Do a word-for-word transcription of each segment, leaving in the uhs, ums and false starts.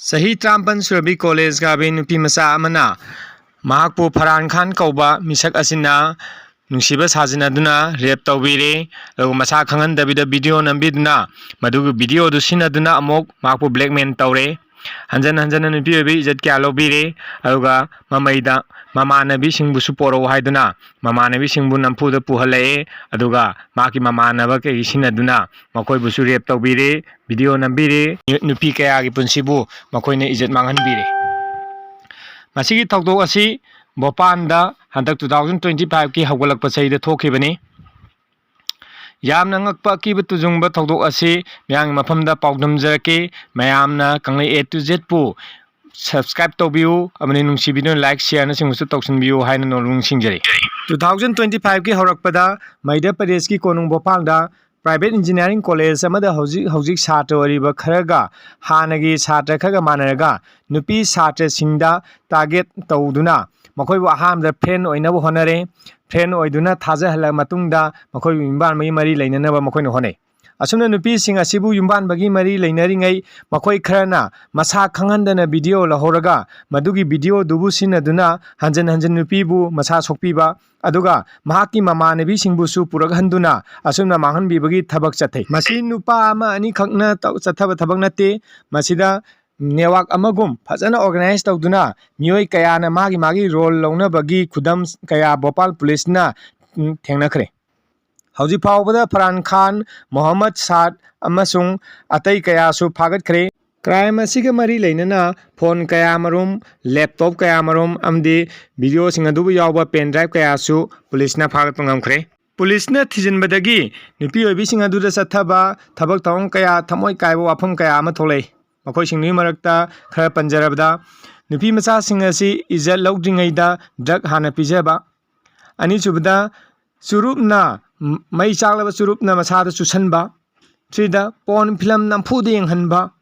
ꯆꯍꯤ ꯇꯔꯥꯃꯥꯄꯟ ꯁꯨꯔꯕꯤ ꯀꯣꯂꯦꯖ ꯀꯥꯕꯤ ꯅꯨꯄꯤ ꯃꯆꯥ ꯑꯃꯅ ꯃꯍꯥꯛꯄꯨ ꯐꯔꯍꯥꯟ ꯈꯥꯟ ꯀꯧꯕ ꯃꯤꯁꯛ ꯑꯁꯤꯅ ꯅꯨꯡꯁꯤꯕ ꯁꯥꯖꯤꯟꯅꯗꯨꯅ ꯔꯦꯞ ꯇꯧꯕꯤꯔꯦ꯫ ꯑꯗꯨꯒ ꯃꯁꯥ ꯈꯪꯍꯟꯗꯕꯤꯗ ꯚꯤꯗꯤꯑꯣ ꯅꯝꯕꯤꯗꯨꯅ ꯃꯗꯨꯒꯤ ꯚꯤꯗꯤꯑꯣꯗꯨ ꯁꯤꯖꯤꯟꯅꯗꯨꯅ ꯑꯃꯨꯛ ꯃꯍꯥꯛꯄꯨ ꯕ꯭ꯂꯦꯛꯃꯦꯜ ꯇꯧꯔꯦ꯫ ꯍꯟꯖꯟ ꯍꯟꯖꯟꯅ ꯅꯨꯄꯤ ꯑꯣꯏꯕꯤ ꯏꯖꯠ ꯀꯌꯥ ꯂꯧꯕꯤꯔꯦ꯫ ꯑꯗꯨꯒ ꯃꯃꯩꯗ ꯃꯃꯥꯟꯅꯕꯤꯁꯤꯡꯕꯨꯁꯨ ꯄꯣꯔꯛꯎ ꯍꯥꯏꯗꯨꯅ ꯃꯃꯥꯟꯅꯕꯤꯁꯤꯡꯕꯨ ꯅꯝꯐꯨꯗ ꯄꯨꯍꯜꯂꯛꯑꯦ꯫ ꯑꯗꯨꯒ ꯃꯍꯥꯛꯀꯤ ꯃꯃꯥꯟꯅꯕ ꯀꯩ ꯁꯤꯖꯤꯟꯅꯗꯨꯅ ꯃꯈꯣꯏꯕꯨꯁꯨ ꯔꯦꯞ ꯇꯧꯕꯤꯔꯦ, ꯚꯤꯗꯤꯑꯣ ꯅꯝꯕꯤꯔꯦ꯫ ꯅꯨꯄꯤ ꯀꯌꯥꯒꯤ ꯄꯨꯟꯁꯤꯕꯨ ꯃꯈꯣꯏꯅ ꯏꯖꯠ ꯃꯥꯡꯍꯟꯕꯤꯔꯦ꯫ ꯃꯁꯤꯒꯤ ꯊꯧꯗꯣꯛ ꯑꯁꯤ ꯚꯣꯄꯥꯟꯗ ꯍꯟꯗꯛ two thousand twenty five ꯀꯤ ꯍꯧꯒꯠꯂꯛꯄ ꯆꯍꯤꯗ ꯊꯣꯛꯈꯤꯕꯅꯤ꯫ ꯌꯥꯝꯅ ꯉꯛꯄ ꯑꯀꯤꯕ ꯇꯨꯖꯨꯡꯕ ꯊꯧꯗꯣꯛ ꯑꯁꯤ ꯃꯤꯌꯥꯝꯒꯤ ꯃꯐꯝꯗ ꯄꯥꯎꯗꯝꯖꯔꯛꯀꯦ꯫ ꯃꯌꯥꯝꯅ ꯀꯪꯂꯩ A to Z ꯄꯨ subscribe ꯇꯧꯕꯤꯌꯨ ꯑꯃꯗꯤ ꯅꯨꯡꯁꯤꯕꯤꯗꯨꯅ like, share ꯅꯆꯤꯡꯕꯁꯨ ꯇꯧꯁꯤꯟꯕꯤꯌꯨ ꯍꯥꯏꯅ ꯅꯣꯡꯂꯨꯛ ꯅꯤꯡꯁꯤꯡꯖꯔꯤ꯫ Two thousand twenty five ꯀꯤ ꯍꯧꯔꯛꯄꯗ ꯃꯩꯙ꯭ꯌ ꯄ꯭ꯔꯗꯦꯁꯀꯤ ꯀꯣꯅꯨꯡ ꯚꯣꯄꯥꯜꯗ private engineering college ꯑꯃꯗ ꯍꯧꯖꯤꯛ ꯍꯧꯖꯤꯛ ꯁꯥꯇ꯭ꯔ ꯑꯣꯏꯔꯤꯕ ꯈꯔꯒ ꯍꯥꯟꯅꯒꯤ ꯁꯥꯇ꯭ꯔ ꯈꯔꯒ ꯃꯥꯟꯅꯔꯒ ꯅꯨꯄꯤ ꯁꯥꯇ꯭ꯔꯁꯤꯡꯗ target ꯇꯧꯗꯨꯅ ꯃꯈꯣꯏꯕꯨ ꯑꯍꯥꯟꯕꯗ friend ꯑꯣꯏꯅꯕ ꯍꯣꯠꯅꯔꯦ꯫ Friend ꯑꯣꯏꯗꯨꯅ ꯊꯥꯖꯍꯜꯂ ꯃꯇꯨꯡꯗ ꯃꯈꯣꯏꯕꯨ ꯌꯨꯝꯕꯥꯟꯕꯒꯤ ꯃꯔꯤ ꯂꯩꯅꯅꯕ ꯃꯈꯣꯏꯅ ꯍꯣꯠꯅꯩ꯫ ꯑꯁꯨꯝꯅ ꯅꯨꯄꯤꯁꯤꯡ ꯑꯁꯤꯕꯨ ꯌꯨꯝꯕꯥꯟꯕꯒꯤ ꯃꯔꯤ ꯂꯩꯅꯔꯤꯉꯩ ꯃꯈꯣꯏ ꯈꯔꯅ ꯃꯁꯥ ꯈꯪꯍꯟꯗꯅ ꯚꯤꯗꯤꯑꯣ ꯂꯧꯍꯧꯔꯒ ꯃꯗꯨꯒꯤ ꯚꯤꯗꯤꯑꯣꯗꯨꯕꯨ ꯁꯤꯖꯤꯟꯅꯗꯨꯅ ꯍꯟꯖꯟ ꯍꯟꯖꯟ ꯅꯨꯄꯤꯕꯨ ꯃꯁꯥ ꯁꯣꯛꯄꯤꯕ, ꯑꯗꯨꯒ ꯃꯍꯥꯛꯀꯤ ꯃꯃꯥꯟꯅꯕꯤꯁꯤꯡꯕꯨꯁꯨ ꯄꯨꯔꯛꯍꯟꯗꯨꯅ ꯑꯁꯨꯝꯅ ꯃꯥꯡꯍꯟꯕꯤꯕꯒꯤ ꯊꯕꯛ ꯆꯠꯊꯩ꯫ ꯃꯁꯤ ꯅꯨꯄꯥ ꯑꯃ ꯑꯅꯤꯈꯛꯅ ꯇꯧ-, ꯆꯠꯊꯕ ꯊꯕꯛ ꯅꯠꯇꯦ꯫ ꯃꯁꯤꯗ network ꯑꯃꯒꯨꯝ ꯐꯖꯅ organize ꯇꯧꯗꯨꯅ ꯃꯤꯑꯣꯏ ꯀꯌꯥꯅ ꯃꯥꯒꯤ ꯃꯥꯒꯤ role ꯂꯧꯅꯕꯒꯤ ꯈꯨꯗꯝ ꯀꯌꯥ ꯚꯣꯄꯥꯜ ꯄꯨꯂꯤꯁꯅ, ꯎꯝ, ꯊꯦꯡꯅꯈ꯭ꯔꯦ꯫ ꯍꯧꯖꯤꯛ ꯐꯥꯎꯕꯗ ꯐꯔꯍꯥꯟ ꯈꯥꯟ, ꯃꯣꯍꯝꯃꯗ ꯁꯥꯗ ꯑꯃꯁꯨꯡ ꯑꯇꯩ ꯀꯌꯥꯁꯨ ꯐꯥꯒꯠꯈ꯭ꯔꯦ꯫ Crime ꯑꯁꯤꯒ ꯃꯔꯤ ꯂꯩꯅꯅ phone ꯀꯌꯥꯃꯔꯨꯝ, laptop ꯀꯌꯥꯃꯔꯨꯝ ꯑꯃꯗꯤ ꯚꯤꯗꯤꯑꯣꯁꯤꯡ ꯑꯗꯨꯕꯨ ꯌꯥꯎꯕ pen drive ꯀꯌꯥꯁꯨ ꯄꯨꯂꯤꯁꯅ ꯐꯥꯒꯠꯄ ꯉꯝꯈ꯭ꯔꯦ꯫ ꯄꯨꯂꯤꯁꯅ ꯊꯤꯖꯤꯟꯕꯗꯒꯤ ꯅꯨꯄꯤ ꯑꯣꯏꯕꯤꯁꯤꯡ ꯑꯗꯨꯗ ꯆꯠꯊꯕ ꯊꯕꯛ ꯊꯧꯔꯝ ꯀꯌꯥ, ꯊꯃꯣꯏ ꯀꯥꯏꯕ ꯋꯥꯐꯝ ꯀꯌꯥ ꯑꯃ ꯊꯣꯛꯂꯛꯏ꯫ ꯃꯈꯣꯏꯁꯤꯡꯗꯨꯒꯤ ꯃꯔꯛꯇ ꯈꯔ ꯄꯟꯖꯔꯕꯗ, ꯅꯨꯄꯤ ꯃꯆꯥꯁꯤꯡ ꯑꯁꯤ ꯏꯖꯠ ꯂꯧꯗ꯭ꯔꯤꯉꯩꯗ drug ꯍꯥꯟꯅ ꯄꯤꯖꯕ, ꯑꯅꯤꯁꯨꯕꯗ, ꯆꯨꯔꯨꯞꯅ, ꯃꯩ ꯆꯥꯛꯂꯕ ꯆꯨꯔꯨꯞꯅ ꯃꯁꯥꯗ ꯆꯨꯁꯟꯕ, ꯁꯤꯗ porn film ꯅꯝꯐꯨꯗ ꯌꯦꯡꯍꯟꯕ,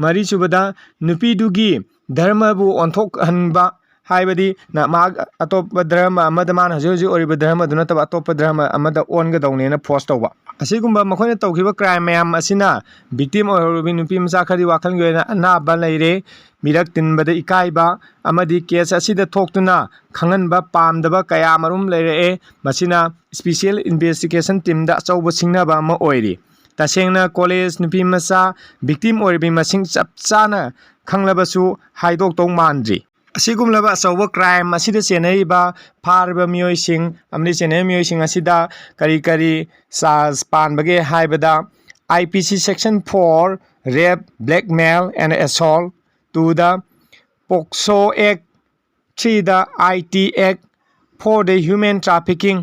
ꯃꯔꯤꯁꯨꯕꯗ, ꯅꯨꯄꯤꯗꯨꯒꯤ ꯙꯔꯃꯕꯨ ꯑꯣꯟꯊꯣꯛꯍꯟꯕ, ꯍꯥꯏꯕꯗꯤ ꯅ-, ꯃꯍꯥꯛ ꯑꯇꯣꯞꯄ ꯙꯔꯃ ꯑꯃꯗ, ꯃꯥꯅ ꯍꯧꯖꯤꯛ ꯍꯧꯖꯤꯛ ꯑꯣꯏꯔꯤꯕ ꯙꯔꯃꯗꯨ ꯅꯠꯇꯕ ꯑꯇꯣꯞꯄ ꯙꯔꯃ ꯑꯃꯗ ꯑꯣꯟꯒꯗꯧꯅꯦꯅ force ꯇꯧꯕ꯫ ꯑꯁꯤꯒꯨꯝꯕ ꯃꯈꯣꯏꯅ ꯇꯧꯈꯤꯕ ꯀ꯭ꯔꯥꯏꯝ ꯃꯌꯥꯝ ꯑꯁꯤꯅ ꯚꯤꯛꯇꯤꯝ ꯑꯣꯏꯍꯧꯔꯤꯕ ꯅꯨꯄꯤ ꯃꯆꯥ ꯈꯔꯗꯤ ꯋꯥꯈꯜꯒꯤ ꯑꯣꯏꯅ ꯑꯅꯥꯕ ꯂꯩꯔꯦ, ꯃꯤꯔꯛ ꯇꯤꯟꯕꯗ ꯏꯀꯥꯏꯕ ꯑꯃꯗꯤ ꯀꯦꯁ ꯑꯁꯤꯗ ꯊꯣꯛꯇꯨꯅ ꯈꯪꯍꯟꯕ ꯄꯥꯝꯗꯕ ꯀꯌꯥ ꯃꯔꯨꯝ ꯂꯩꯔꯛꯑꯦ꯫ ꯃꯁꯤꯅ ꯏꯁꯄꯤꯁꯦꯜ ꯏꯟꯚꯦꯁꯇꯤꯒꯦꯁꯟ ꯇꯤꯝꯗ ꯑꯆꯧꯕ ꯁꯤꯡꯅꯕ ꯑꯃ ꯑꯣꯏꯔꯤ꯫ ꯇꯁꯦꯡꯅ ꯀꯣꯂꯦꯖ ꯅꯨꯄꯤ ꯃꯆꯥ ꯚꯤꯛꯇꯤꯝ ꯑꯣꯏꯔꯤꯕ ꯃꯁꯤꯡ ꯆꯞ ꯆꯥꯅ ꯈꯪꯂꯕꯁꯨ ꯍꯥꯏꯗꯣꯛꯇꯧ ꯃꯥꯟꯗ꯭ꯔꯤ꯫ ꯑꯁꯤꯒꯨꯝꯂꯕ ꯑꯆꯧꯕ ꯀ꯭ꯔꯥꯏꯝ ꯑꯁꯤꯗ ꯆꯦꯟꯅꯔꯤꯕ ꯐꯥꯔꯤꯕ ꯃꯤꯑꯣꯏꯁꯤꯡ ꯑꯃꯗꯤ ꯆꯦꯟꯅꯔꯤꯕ ꯃꯤꯑꯣꯏꯁꯤꯡ ꯑꯁꯤꯗ ꯀꯔꯤ ꯀꯔꯤ ꯆꯥꯔꯖ ꯄꯥꯟꯕꯒꯦ ꯍꯥꯏꯕꯗ, I P C section four, rape, blackmail and assault, two the, POCSO Act, three the, I T Act, four the, human trafficking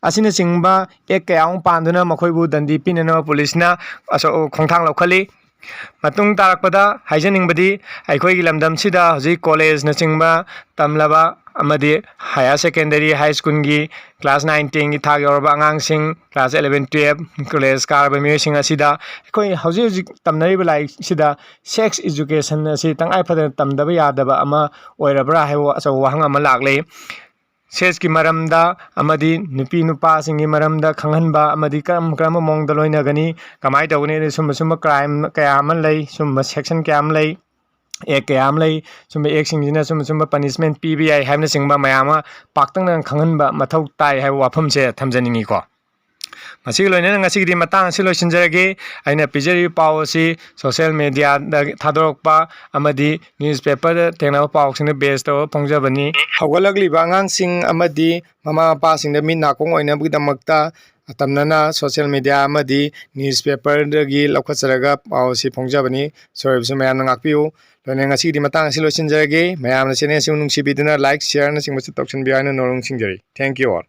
ꯑꯁꯤꯅꯆꯤꯡꯕ ꯑꯦꯛ ꯀꯌꯥ ꯑꯃ ꯄꯥꯟꯗꯨꯅ ꯃꯈꯣꯏꯕꯨ ꯗꯟꯗꯤ ꯄꯤꯅꯅꯕ ꯄꯨꯂꯤꯁꯅ ꯑꯆꯧ-, ꯈꯣꯡꯊꯥꯡ ꯂꯧꯈꯠꯂꯤ꯫ ꯃꯇꯨꯡ ꯇꯥꯔꯛꯄꯗ ꯍꯥꯏꯖꯅꯤꯡꯕꯗꯤ, ꯑꯩꯈꯣꯏꯒꯤ ꯂꯝꯗꯝꯁꯤꯗ ꯍꯧꯖꯤꯛ ꯀꯣꯂꯦꯖꯅꯆꯤꯡꯕ ꯇꯝꯂꯕ ꯑꯃꯗꯤ higher secondary, high school ꯒꯤ class nine, ten ꯒꯤ ꯊꯥꯛ ꯌꯧꯔꯕ ꯑꯉꯥꯡꯁꯤꯡ, class eleven, twelve, ꯀꯣꯂꯦꯖ ꯀꯥꯔꯕ ꯃꯤꯑꯣꯏꯁꯤꯡ ꯑꯁꯤꯗ ꯑꯩꯈꯣꯏ ꯍꯧꯖꯤꯛ ꯍꯧꯖꯤꯛ ꯇꯝꯅꯔꯤꯕ ꯂꯥꯏꯔꯤꯛꯁꯤꯗ sex education ꯑꯁꯤ ꯇꯉꯥꯏ ꯐꯗꯅ ꯇꯝꯗꯕ ꯌꯥꯗꯕ ꯑꯃ ꯑꯣꯏꯔꯕ꯭ꯔꯥ ꯍꯥꯏꯕ ꯑꯆꯧꯕ ꯋꯥꯍꯪ ꯑꯃ ꯂꯥꯛꯂꯤ꯫ ꯁꯦꯛꯁꯀꯤ ꯃꯔꯝꯗ ꯑꯃꯗꯤ ꯅꯨꯄꯤ ꯅꯨꯄꯥꯁꯤꯡꯒꯤ ꯃꯔꯝꯗ ꯈꯪꯍꯟꯕ ꯑꯃꯗꯤ ꯀꯔꯝ ꯀꯔꯝꯕ ꯃꯑꯣꯡꯗ ꯂꯣꯏꯅꯒꯅꯤ, ꯀꯃꯥꯏꯅ ꯇꯧꯒꯅꯤ, ꯑꯗꯩ ꯁꯨꯝꯕ ꯁꯨꯝꯕ ꯀ꯭ꯔꯥꯏꯝ ꯀꯌꯥ ꯑꯃ ꯂꯩ, ꯁꯨꯝꯕ ꯁꯦꯛꯁꯟ ꯀꯌꯥ ꯑꯃ ꯂꯩ, ꯑꯦꯛ ꯀꯌꯥ ꯑꯃ ꯂꯩ, ꯁꯨꯝꯕ ꯑꯦꯛꯁꯤꯡꯁꯤꯅ ꯁꯨꯝꯕ ꯁꯨꯝꯕ ꯄꯅꯤꯁꯃꯦꯟ ꯄꯤꯕ ꯌꯥꯏ ꯍꯥꯏꯕꯅꯆꯤꯡꯕ ꯃꯌꯥꯝ ꯑꯃ ꯄꯥꯛꯇꯛꯅꯅ ꯈꯪꯍꯟꯕ ꯃꯊꯧ ꯇꯥꯏ ꯍꯥꯏꯕ ꯋꯥꯐꯝꯁꯦ ꯊꯝꯖꯅꯤꯡꯉꯤꯀꯣ꯫ ꯃꯁꯤꯒꯤ ꯂꯣꯏꯅꯅ ꯉꯁꯤꯒꯤꯗꯤ ꯃꯇꯥꯡ ꯑꯁꯤ ꯂꯣꯏꯁꯤꯟꯖꯔꯒꯦ꯫ ꯑꯩꯅ ꯄꯤꯖꯔꯤꯕ ꯄꯥꯎ ꯑꯁꯤ social media ꯗ ꯊꯥꯗꯣꯔꯛꯄ ꯑꯃꯗꯤ newspaper ꯗ ꯊꯦꯡꯅꯕ ꯄꯥꯎꯁꯤꯡꯗ base ꯇꯧꯔꯒ ꯐꯣꯡꯖꯕꯅꯤ꯫ ꯍꯧꯒꯠꯂꯛꯂꯤꯕ ꯑꯉꯥꯡꯁꯤꯡ ꯑꯃꯗꯤ ꯃꯃꯥ ꯃꯄꯥꯁꯤꯡꯗ ꯃꯤꯠ ꯅꯥꯀꯣꯡ ꯑꯣꯏꯅꯕꯒꯤꯗꯃꯛꯇ ꯑꯇꯝꯅꯅ social media ꯑꯃꯗꯤ newspaper ꯗꯒꯤ ꯂꯧꯈꯠꯆꯔꯒ ꯄꯥꯎ ꯑꯁꯤ ꯐꯣꯡꯖꯕꯅꯤ꯫ ꯁꯣꯏꯔꯕꯁꯨ ꯃꯌꯥꯝꯅ ꯉꯥꯛꯄꯤꯌꯨ꯫ ꯂꯣꯏꯅꯅ ꯉꯁꯤꯒꯤꯗꯤ ꯃꯇꯥꯡ ꯑꯁꯤ ꯂꯣꯏꯁꯤꯟꯖꯔꯒꯦ꯫ ꯃꯌꯥꯝꯅ channel ꯑꯁꯤꯕꯨ ꯅꯨꯡꯁꯤꯕꯤꯗꯨꯅ like, share ꯅꯆꯤꯡꯕꯁꯨ ꯇꯧꯁꯤꯟꯕꯤꯌꯨ ꯍꯥꯏꯅ ꯅꯣꯂꯨꯛꯅ ꯅꯤꯡꯁꯤꯡꯖꯔꯤ꯫ Thank you all꯫